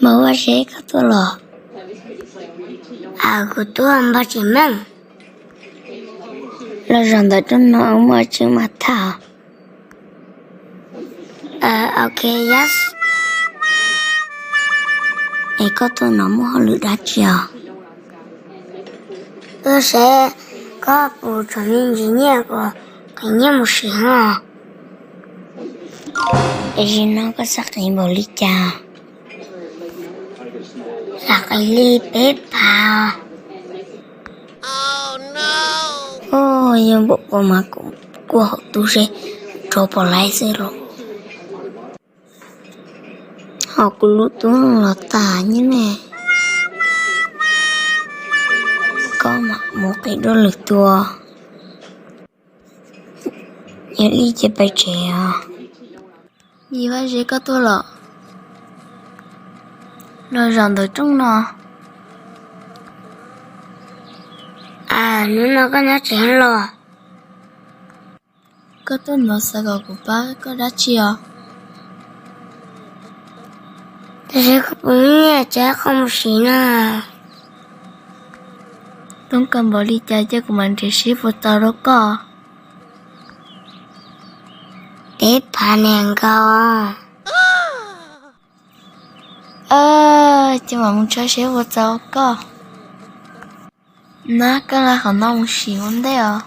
Mas Vaj Zeb, koj tuaj los? Aws, kuv tuaj npog tsis meej. Los zaum ntawm rooj no muaj tseeb mas thaj. Ok, yes. Es koj tuaj no muaj hauj lwm dab tsi os? Tuaj seb koj puas tshuav me ntsis nyiaj kom qiv nyiaj mus siv os. Es zaum no koj xav qiv npaum li cas? Xav qiv li peb phav. Yog npaum ko mas kuv kuaj hauv tub seb rov pom laiv xwb los. Ho kuv lub tub los tas nyob ne. Koj mam mus qiv dua lwm tus. Yog li ces pais tsev os. Yim Vaj Zeb, koj tuaj los? Los zaum ntawm rooj no. Aws, hnub no koj nyob tsev los? Koj tuaj no xav kom kuv pab koj dab tsi os? Tab sis koj puas muaj nyiaj tsev qhov mus siv na? Tub, koj npaum li cas cia kuv mam nrhiav seb puas tau rau koj. Peb phav niag nkaus. Cia mam mus tshawb seb puas tau koj. Nab, koj laj qhov no mus siv ua ntej os.